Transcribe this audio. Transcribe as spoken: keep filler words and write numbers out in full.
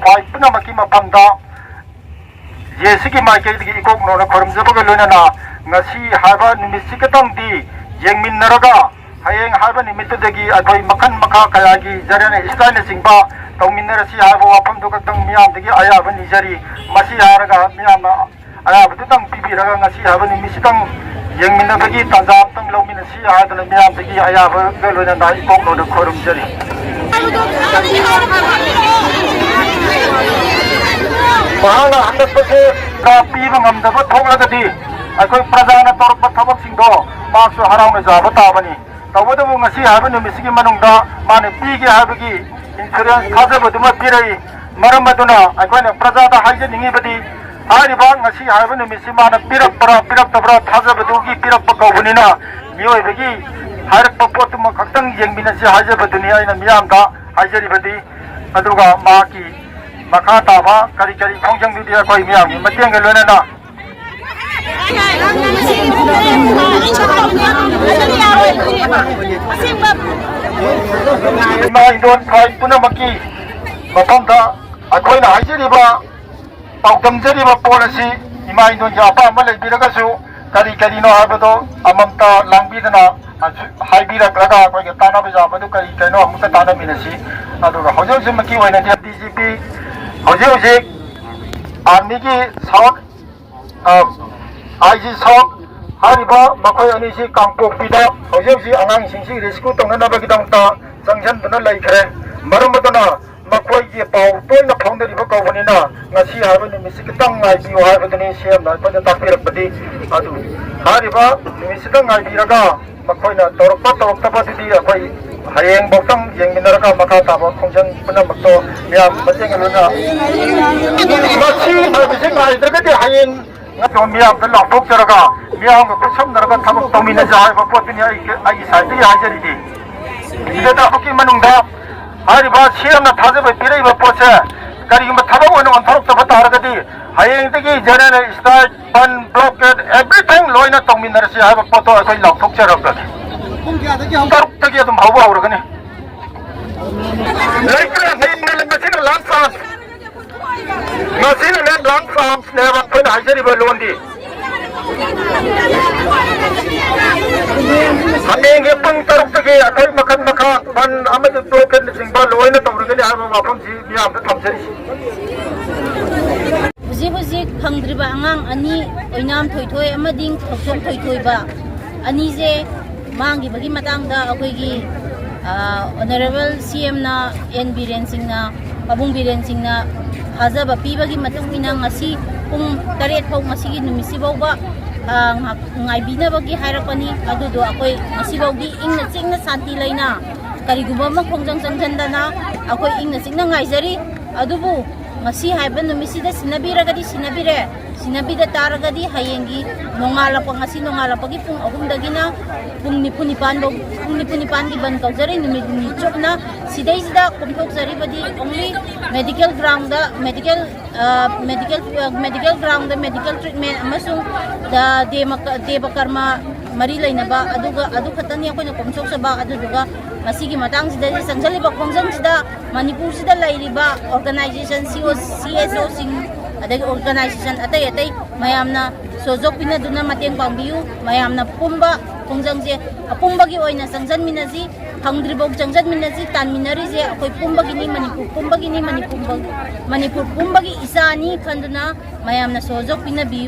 ꯄꯥꯏ ꯄꯨꯝꯅꯃꯛꯀꯤ ꯃꯐꯝꯗ ꯖꯦ ꯁꯤꯒꯤ ꯃꯥꯏꯀꯩꯗꯒꯤ ꯏꯀꯣꯛ ꯅꯧꯅ ꯈꯨꯔꯨꯝꯖꯕꯒ ꯂꯣꯏꯅꯅ, ꯉꯁꯤ ꯍꯥꯏꯕ ꯅꯨꯃꯤꯠꯁꯤ ꯈꯛꯇꯪꯗꯤ ꯌꯦꯡꯃꯤꯟꯅꯔꯒ, ꯍꯌꯦꯡ ꯍꯥꯏꯕ ꯅꯨꯃꯤꯠꯇꯨꯗꯒꯤ ꯑꯩꯈꯣꯏ ꯃꯈꯜ ꯃꯈꯥ ꯀꯌꯥꯒꯤ ꯖꯔꯅꯦꯜ ꯏꯁꯇꯥꯏꯜꯅꯆꯤꯡꯕ ꯇꯧꯃꯤꯟꯅꯔꯁꯤ ꯍꯥꯏꯕ ꯋꯥꯐꯝꯗꯨ ꯈꯛꯇꯪ ꯃꯤꯌꯥꯝꯗꯒꯤ ꯑꯌꯥꯕ ꯅꯤꯖꯔꯤ꯫ ꯃꯁꯤ ꯍꯥꯏꯔꯒ ꯃꯤꯌꯥꯝꯅ ꯑꯌꯥꯕꯗꯨꯇꯪ ꯄꯤꯕꯤꯔꯒ, ꯉꯁꯤ ꯍꯥꯏꯕ ꯅꯨꯃꯤꯠꯁꯤꯗꯪ ꯌꯦꯡꯃꯤꯟꯅꯕꯒꯤ ꯇꯥꯟꯖꯥ ꯑꯃꯇꯪ ꯂꯧꯃꯤꯟꯅꯁꯤ ꯍꯥꯏꯗꯨꯅ ꯃꯤꯌꯥꯝꯗꯒꯤ ꯑꯌꯥꯕꯒ ꯂꯣꯏꯅꯅ ꯏꯀꯣꯛ ꯅꯧꯅ ꯈꯨꯔꯨꯝꯖꯔꯤ꯫ ꯃꯍꯥꯛꯅ ꯍꯟꯗꯛꯄꯁꯦ ꯄꯤꯕ ꯉꯝꯗꯕ ꯊꯣꯛꯂꯒꯗꯤ, ꯑꯩꯈꯣꯏ ꯄ꯭ꯔꯖꯥꯅ ꯇꯧꯔꯛꯄ ꯊꯕꯛꯁꯤꯡꯗꯣ ꯃꯍꯥꯛꯁꯨ ꯍꯔꯥꯎꯅ ꯌꯥꯕ ꯇꯥꯕꯅꯤ꯫ ꯇꯧꯕꯇꯕꯨ ꯉꯁꯤ ꯍꯥꯏꯕ ꯅꯨꯃꯤꯠꯁꯤꯒꯤ ꯃꯅꯨꯡꯗ ꯃꯥꯅ ꯄꯤꯒꯦ ꯍꯥꯏꯕꯒꯤ ꯏꯟꯁꯨꯔꯦꯟꯁ ꯊꯥꯖꯕꯗꯨꯃ ꯄꯤꯔꯛꯏ꯫ ꯃꯔꯝ ꯑꯗꯨꯅ ꯑꯩꯈꯣꯏꯅ ꯄ꯭ꯔꯖꯥꯗ ꯍꯥꯏꯖꯅꯤꯡꯉꯤꯕꯗꯤ, ꯍꯥꯏꯔꯤꯕ ꯉꯁꯤ ꯍꯥꯏꯕ ꯅꯨꯃꯤꯠꯁꯤ ꯃꯥꯅ ꯄꯤꯔꯛꯄ꯭ꯔꯥ ꯄꯤꯔꯛꯇꯕ꯭ꯔꯥ ꯊꯥꯖꯕꯗꯨꯒꯤ ꯄꯤꯔꯛꯄ ꯀꯧꯕꯅꯤꯅ, ꯃꯤꯑꯣꯏꯕꯒꯤ ꯍꯥꯏꯔꯛꯄ ꯄꯣꯠꯇꯨꯃ ꯈꯛꯇꯪ ꯌꯦꯡꯃꯤꯟꯅꯁꯤ ꯍꯥꯏꯖꯕꯗꯨꯅꯤ ꯑꯩꯅ ꯃꯤꯌꯥꯝꯗ ꯍꯥꯏꯖꯔꯤꯕꯗꯤ꯫ ꯑꯗꯨꯒ ꯃꯍꯥꯛꯀꯤ ꯃꯈꯥ ꯇꯥꯕ ꯀꯔꯤ ꯀꯔꯤ ꯈꯣꯡꯖꯪꯗꯨꯗꯤ ꯑꯩꯈꯣꯏ ꯃꯤꯌꯥꯝꯒꯤ ꯃꯇꯦꯡꯒ ꯂꯣꯏꯅꯅ ꯏꯃꯥ ꯏꯟꯗꯣꯟ ꯇ꯭ꯔꯥꯏꯕ ꯄꯨꯝꯅꯃꯛꯀꯤ ꯃꯐꯝꯗ ꯑꯩꯈꯣꯏꯅ ꯍꯥꯏꯖꯔꯤꯕ, ꯄꯥꯎꯗꯝꯖꯔꯤꯕ ꯄꯣꯠ ꯑꯁꯤ ꯏꯃꯥ ꯏꯟꯗꯣꯟꯒꯤ ꯑꯄꯥꯝꯕ ꯂꯩꯕꯤꯔꯒꯁꯨ, ꯀꯔꯤ ꯀꯔꯤꯅꯣ ꯍꯥꯏꯕꯗꯣ ꯑꯃꯃꯝꯇ ꯂꯥꯡꯕꯤꯗꯅ ꯍꯥꯏꯕꯤꯔꯛꯂꯒ, ꯑꯩꯈꯣꯏꯒꯤ ꯇꯥꯟꯅꯕ ꯌꯥꯕꯗꯨ ꯀꯔꯤ ꯀꯔꯤꯅꯣ ꯑꯃꯨꯛꯇ ꯇꯥꯟꯅꯃꯤꯟꯅꯁꯤ꯫ ꯑꯗꯨꯒ ꯍꯧꯖꯤꯛ ꯍꯧꯖꯤꯛꯃꯛꯀꯤ ꯑꯣꯏꯅꯗꯤ ꯗꯤ ꯖꯤ ꯄꯤ ꯍꯧꯖꯤꯛ ꯍꯧꯖꯤꯛ ꯑꯥꯔꯃꯤꯒꯤ ꯁꯥꯎꯠ, ꯑꯥꯏ ꯖꯤ ꯁꯥꯎꯠ ꯍꯥꯏꯔꯤꯕ ꯃꯈꯣꯏ ꯑꯅꯤꯁꯤ ꯀꯥꯡꯄꯣꯛꯄꯤꯗ ꯍꯧꯖꯤꯛ ꯍꯧꯖꯤꯛ ꯑꯉꯥꯡꯁꯤꯡꯁꯤ ꯔꯦꯁꯀ꯭ꯌꯨ ꯇꯧꯅꯅꯕꯒꯤꯗꯃꯛꯇ ꯆꯪꯁꯤꯟꯗꯨꯅ ꯂꯩꯈ꯭ꯔꯦ꯫ ꯃꯔꯝ ꯑꯗꯨꯅ ꯃꯈꯣꯏꯒꯤ ꯄꯥꯎ ꯇꯣꯏꯅ ꯐꯥꯎꯅꯔꯤꯕ ꯀꯧꯕꯅꯤꯅ, ꯉꯁꯤ ꯍꯥꯏꯕ ꯅꯨꯃꯤꯠꯁꯤ ꯈꯤꯇꯪ ꯉꯥꯏꯕꯤꯌꯨ ꯍꯥꯏꯕꯗꯨꯅꯤ ꯁꯤ ꯑꯦꯝꯅ ꯑꯩꯈꯣꯏꯗ ꯇꯥꯛꯄꯤꯔꯛꯄꯗꯤ꯫ ꯑꯗꯨ ꯍꯥꯏꯔꯤꯕ ꯅꯨꯃꯤꯠꯁꯤꯗ ꯉꯥꯏꯕꯤꯔꯒ, ꯃꯈꯣꯏꯅ ꯇꯧꯔꯛꯄ ꯇꯧꯔꯛꯇꯕꯗꯨꯗꯤ ꯑꯩꯈꯣꯏ ꯍꯌꯦꯡꯐꯥꯎꯇꯪ ꯌꯦꯡꯃꯤꯟꯅꯔꯒ, ꯃꯈꯥ ꯇꯥꯕ ꯈꯣꯡꯖꯪ ꯄꯨꯝꯅꯃꯛꯇꯣ ꯃꯤꯌꯥꯝꯒꯤ ꯃꯇꯦꯡ ꯂꯣꯏꯅ꯫ ꯃꯁꯤ ꯍꯥꯏꯕꯁꯤ ꯉꯥꯏꯗ꯭ꯔꯒꯗꯤ ꯍꯌꯦꯡ ꯃꯤꯌꯥꯝꯗ ꯂꯥꯎꯊꯣꯛꯆꯔꯒ, ꯃꯤꯌꯥꯝꯒ ꯈꯨꯠꯁꯝꯅꯔꯒ ꯊꯕꯛ ꯇꯧꯃꯤꯟꯅꯁꯦ ꯍꯥꯏꯕ ꯄꯣꯠꯇꯨꯅꯤ ꯑꯩ, ꯑꯩꯒꯤ ꯁꯥꯏꯠꯇꯒꯤ ꯍꯥꯏꯖꯔꯤꯗꯤ꯫ ꯁꯤꯗ ꯊꯕꯛꯀꯤ ꯃꯅꯨꯡꯗ ꯍꯥꯏꯔꯤꯕ ꯁꯤ ꯑꯦꯝꯅ ꯊꯥꯖꯕ ꯄꯤꯔꯛꯏꯕ ꯄꯣꯠꯁꯦ ꯀꯔꯤꯒꯨꯝꯕ ꯊꯕꯛ ꯑꯣꯏꯅ ꯑꯣꯟꯊꯣꯔꯛꯇꯕ ꯇꯥꯔꯒꯗꯤ, ꯍꯌꯦꯡꯗꯒꯤ ꯖꯦꯅꯔꯦꯜ ꯁ꯭ꯇ꯭ꯔꯥꯏꯛ, ꯕꯟ, ꯕ꯭ꯂꯣꯀꯦꯠ, ꯑꯦꯚ꯭ꯔꯤꯊꯤꯡ ꯂꯣꯏꯅ ꯇꯧꯃꯤꯟꯅꯔꯁꯤ ꯍꯥꯏꯕ ꯄꯣꯠꯇꯣ ꯑꯩꯈꯣꯏ ꯂꯥꯎꯊꯣꯛꯆꯔꯛꯂꯒꯦ꯫ ꯄꯨꯡ ꯀꯌꯥꯗꯒꯤ ꯍꯧ- ꯇꯔꯨꯛꯇꯒꯤ ꯑꯗꯨꯝ ꯍꯧꯕ ꯍꯧꯔꯒꯅꯤ꯫ ꯂꯩꯇ꯭ꯔꯦ, ꯍꯌꯦꯡ ꯅꯨꯃꯤꯠ ꯑꯁꯤꯅ ꯂꯥꯁ ꯆꯥꯟꯁ꯫ ꯍꯥꯏꯖꯔꯤꯕ ꯂꯣꯟꯗꯤ ꯍꯌꯦꯡꯒꯤ ꯄꯨꯡ ꯇꯔꯨꯛꯇꯒꯤ ꯑꯩꯈꯣꯏ ꯃꯈꯜ ꯃꯈꯥ ꯕꯟ ꯑꯃꯗꯤ ꯇꯣꯛꯀꯦꯟꯅꯆꯤꯡꯕ ꯂꯣꯏꯅ ꯇꯧꯔꯒꯅꯤ ꯍꯥꯏꯕ ꯋꯥꯐꯝꯁꯤ ꯃꯤꯌꯥꯝꯗ ꯊꯝꯖꯔꯤ꯫ ꯍꯧꯖꯤꯛ ꯍꯧꯖꯤꯛ ꯐꯪꯗ꯭ꯔꯤꯕ ꯑꯉꯥꯡ ꯑꯅꯤ, ꯑꯣꯏꯅꯥꯝ ꯊꯣꯏꯊꯣꯏ ꯑꯃꯗꯤ ꯊꯧꯁꯣꯝ ꯊꯣꯏꯊꯣꯏꯕ ꯑꯅꯤꯁꯦ ꯃꯥꯡꯈꯤꯕꯒꯤ ꯃꯇꯥꯡꯗ ꯑꯩꯈꯣꯏꯒꯤ ꯑꯣꯅꯔꯦꯕꯜ ꯁꯤ ꯑꯦꯝꯅ, ꯑꯦꯟ ꯕꯤꯔꯦꯟ ꯁꯤꯡꯅ, ꯄꯥꯕꯨꯡ ꯕꯤꯔꯦꯟ ꯁꯤꯡꯅ ꯊꯥꯖꯕ ꯄꯤꯕꯒꯤ ꯃꯇꯨꯡ ꯏꯟꯅ ꯉꯁꯤ ꯄꯨꯡ ꯇꯔꯦꯠ ꯐꯥꯎ, ꯉꯁꯤꯒꯤ ꯅꯨꯃꯤꯠꯁꯤ ꯐꯥꯎꯕ ꯉꯥꯏꯕꯤꯅꯕꯒꯤ ꯍꯥꯏꯔꯛꯄꯅꯤ꯫ ꯑꯗꯨꯗꯣ ꯑꯩꯈꯣꯏ ꯉꯁꯤꯐꯥꯎꯗꯤ ꯏꯪꯅ ꯆꯤꯛꯅ ꯁꯥꯟꯇꯤ ꯂꯩꯅ ꯀꯔꯤꯒꯨꯝꯕ ꯑꯃ ꯈꯣꯡꯖꯪ ꯆꯪꯁꯤꯟꯗꯅ ꯑꯩꯈꯣꯏ ꯏꯪꯅ ꯆꯤꯛꯅ ꯉꯥꯏꯖꯔꯤ꯫ ꯑꯗꯨꯕꯨ ꯉꯁꯤ ꯍꯥꯏꯕ ꯅꯨꯃꯤꯠꯁꯤꯗ ꯁꯤꯟꯅꯕꯤꯔꯒꯗꯤ ꯁꯤꯟꯅꯕꯤꯔꯦ, ꯁꯤꯟꯅꯕꯤꯗ ꯇꯥꯔꯒꯗꯤ ꯍꯌꯦꯡꯒꯤ ꯅꯣꯡꯉꯥꯜꯂꯛꯄ, ꯉꯁꯤ ꯅꯣꯡꯉꯥꯜꯂꯛꯄꯒꯤ ꯄꯨꯡ ꯑꯍꯨꯝꯗꯒꯤꯅ ꯄꯨꯡ ꯅꯤꯐꯨ ꯅꯤꯄꯥꯟ ꯐꯥꯎ, ꯄꯨꯡ ꯅꯤꯐꯨ ꯅꯤꯄꯥꯟꯒꯤ ꯕꯟ ꯀꯧꯖꯔꯤ ꯅꯨꯃꯤꯠ ꯅꯤꯅꯤ ꯆꯨꯞꯅ꯫ ꯁꯤꯗꯩꯁꯤꯗ ꯀꯣꯝꯊꯣꯛꯆꯔꯤꯕꯗꯤ only medical ground, medical medical ground, medical treatment ꯑꯃꯁꯨꯡ ꯗꯦꯕ ꯀꯔꯃ ꯃꯔꯤ ꯂꯩꯅꯕ ꯑꯗꯨꯒ ꯑꯗꯨ ꯈꯛꯇꯅꯤ ꯑꯩꯈꯣꯏꯅ ꯀꯣꯝꯊꯣꯛꯆꯕ꯫ ꯑꯗꯨꯗꯨꯒ ꯃꯁꯤꯒꯤ ꯃꯇꯥꯡꯁꯤꯗꯗꯤ ꯆꯪꯁꯤꯜꯂꯤꯕ ꯈꯣꯡꯖꯪꯁꯤꯗ ꯃꯅꯤꯄꯨꯔꯁꯤꯗ ꯂꯩꯔꯤꯕ organization, ꯁꯤ ꯑꯣ ꯁꯤ ꯑꯦꯁ ꯑꯣꯁꯤꯡ, ꯑꯗꯒꯤ organization ꯑꯇꯩ ꯑꯇꯩ ꯃꯌꯥꯝꯅ ꯁꯣꯖꯣꯛ ꯄꯤꯅꯗꯨꯅ ꯃꯇꯦꯡ ꯄꯥꯡꯕꯤꯌꯨ꯫ ꯃꯌꯥꯝꯅ ꯄꯨꯝꯕ ꯈꯣꯡꯖꯪꯁꯦ ꯑꯄꯨꯝꯕꯒꯤ ꯑꯣꯏꯅ ꯆꯪꯁꯤꯟꯃꯤꯟꯅꯁꯤ꯫ ꯐꯪꯗ꯭ꯔꯤꯐꯥꯎ ꯆꯪꯁꯤꯟꯃꯤꯟꯅꯁꯤ꯫ ꯇꯥꯟꯃꯤꯟꯅꯔꯤꯁꯦ ꯑꯩꯈꯣꯏ ꯄꯨꯝꯕꯒꯤꯅꯤ, ꯃꯅꯤꯄꯨꯔ ꯄꯨꯝꯕꯒꯤꯅꯤ, ꯃꯅꯤꯄꯨꯔ ꯃꯅꯤꯄꯨꯔ ꯄꯨꯝꯕꯒꯤ ꯏꯆꯥꯅꯤ ꯈꯟꯗꯨꯅ ꯃꯌꯥꯝꯅ ꯁꯣꯖꯣꯛ ꯄꯤꯅꯕꯤꯌꯨ꯫